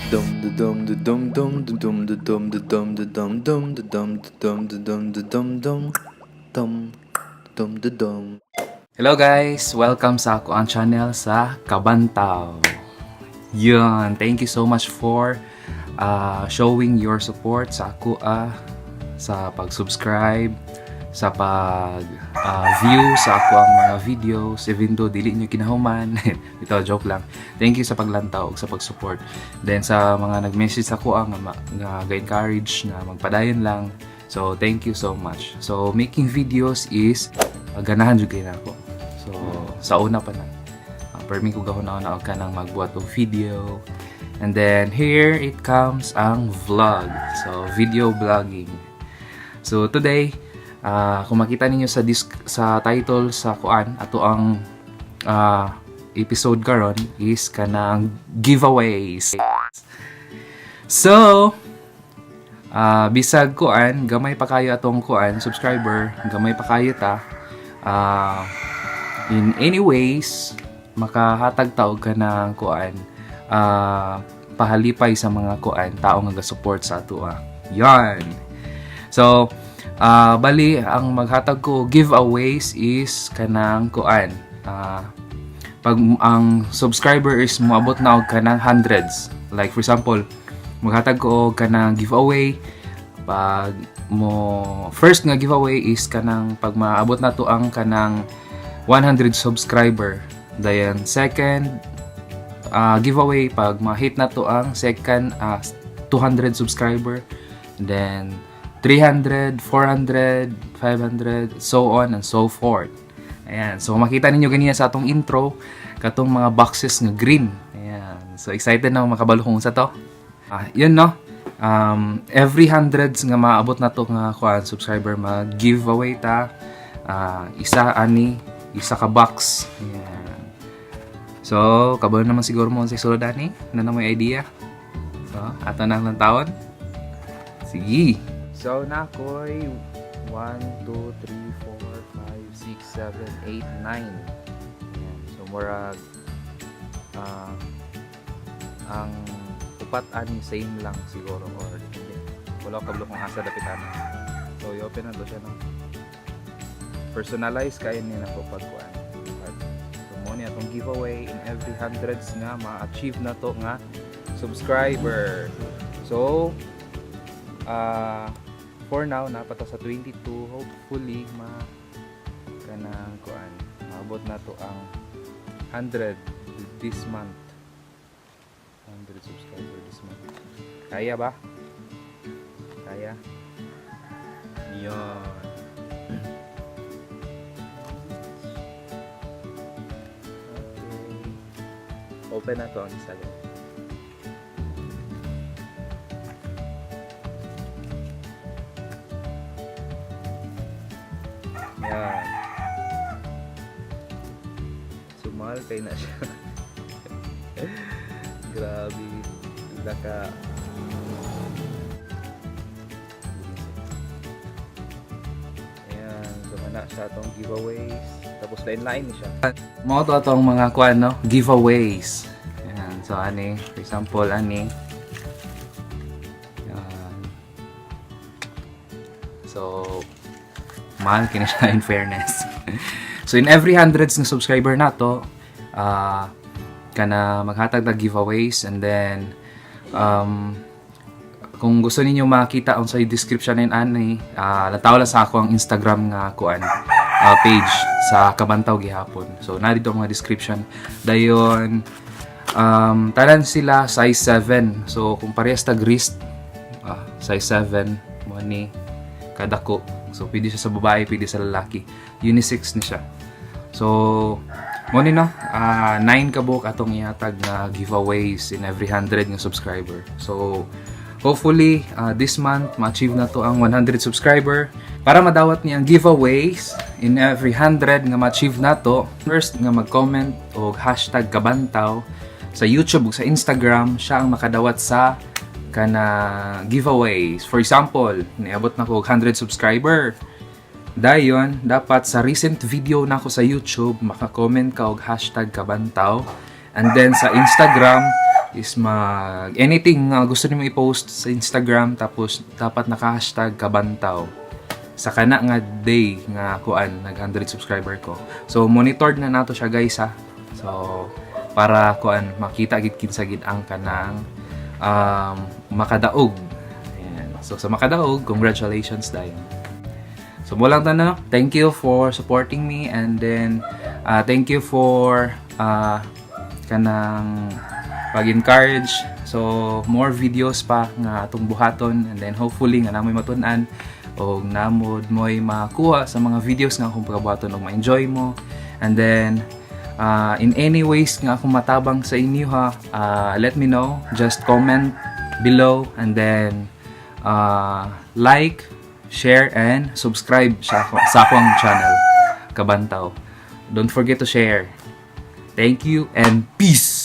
Dum da dum da dum dum da dum da dum da dum da dum dum da dum da dum da dum da dum dum dum dum da dum. Hello guys! Welcome sa ako ang channel sa Kabantaw. Yun, thank you so much for showing your support sa ako sa pag-subscribe, sa pag view sa ako ang mga videos even though dili nyo kinahuman. Ito, joke lang. Thank you sa paglantaw ug sa pag-support. Then sa mga nag-message ako ang nga, nga ga-encourage na magpadayon lang. So thank you so much. So making videos is ganahan jud kay nako. So sa una pa na permi ko gahuna og kanang magbuhat og video. And then here it comes ang vlog. So video vlogging. So today, kung makita ninyo sa disc, sa title sa kuan, ato ang episode karon is kanang giveaways. So, bisag kuan, gamay pa kayo atong kuan subscriber, gamay pa kayo ta. In any ways, makahatag ta og kanang kuan pahalipay sa mga kuan tao nga ga-support sa ato. Yan. So, bali ang maghatag ko giveaways is kanang kuan. Pag ang subscriber is moabot na og kanang hundreds. Like for example, maghatag ko og kanang giveaway pag mo first nga giveaway is kanang pag maabot na to ang kanang 100 subscriber. Dayon second giveaway pag ma-hit na to ang second 200 subscriber. Then 300, 400, 500, so on and so forth. Ayan. So makita ninyo ganina sa atong intro katong mga boxes nga green. Ayan. So excited na ako makabalo kung unsa to. Yun no. Every hundreds nga maabot na to nga kuan subscriber, mag giveaway ta isa ani, isa ka box. Ayan. So, kabalo naman siguro mo sa sulod ani. Na na may idea. So, ato na lang tawon. Sige. So, nakoy 1, 2, 3, 4, 5, 6, 7, 8, 9. Ayan. So, murag ang upat ani same lang siguro or depende. Wala ko kabalo kung asa dapit ana. So, i-open na to siya, no. Personalize kayo niya na po pagkuan. So, mo ni atong giveaway in every hundreds nga ma-achieve na to nga subscriber. So, for now napata sa 22, hopefully ma kanang kuan maabot na to ang 100 this month, 100 subscriber this month. Kaya ba? Kaya yun. Okay, open na to ang isa. Yan. Sumal kay na siya. Grabe. Pila ka. Ayan. So, mana siya atong giveaways. Tapos lain-lain ni siya. Mao to atong mga kuan, no? Giveaways. Ayan. So, ani. For example, ani. Ayan. So, mahal kini siya in fairness. So in every hundreds ng subscriber nato, kana maghatag na giveaways, and then kung gusto ninyo makita ang sa description nin ani, lantaw lang sa ako ang Instagram nga kuan page sa Kabantaw gihapon. So na dito ang mga description. Dayon tanan sila size 7. So kung parehas tag wrist, size 7 mo ni kadako. So pwede siya sa babae, pwede sa lalaki. Unisex ni siya. So mo ni no, 9 ka buok atong ihatag nga giveaways in every 100 nga subscriber. So hopefully this month ma-achieve na to ang 100 subscriber para madawat ni ang giveaways in every 100 nga ma-achieve na to. First nga mag-comment og #kabantaw sa YouTube ug sa Instagram, siya ang makadawat sa kana giveaways. For example, niabot na ko og 100 subscriber. Dayon, dapat sa recent video na ako sa YouTube, maka-comment ka og #kabantaw. And then sa Instagram, is mag anything nga gusto nimo i-post sa Instagram, tapos dapat naka #kabantaw sa kana nga day nga kuan, nag 100 subscriber ko. So monitored na nato siya, guys, ha. So para kuan, makita gid kinsa gid ang kanang makadaog. Ayan. So sa makadaog, congratulations dayon. So mao lang tanan, no? Thank you for supporting me and then thank you for kanang pag-encourage. So more videos pa nga atong buhaton and then hopefully nga namoy matun-an o namod mo'y makuha sa mga videos nga akong pagabuhaton og ma-enjoy mo. And then in any ways nga akong matabang sa inyo ha, let me know. Just comment below and then like, share, and subscribe sa akong channel, Kabantaw. Don't forget to share. Thank you and peace!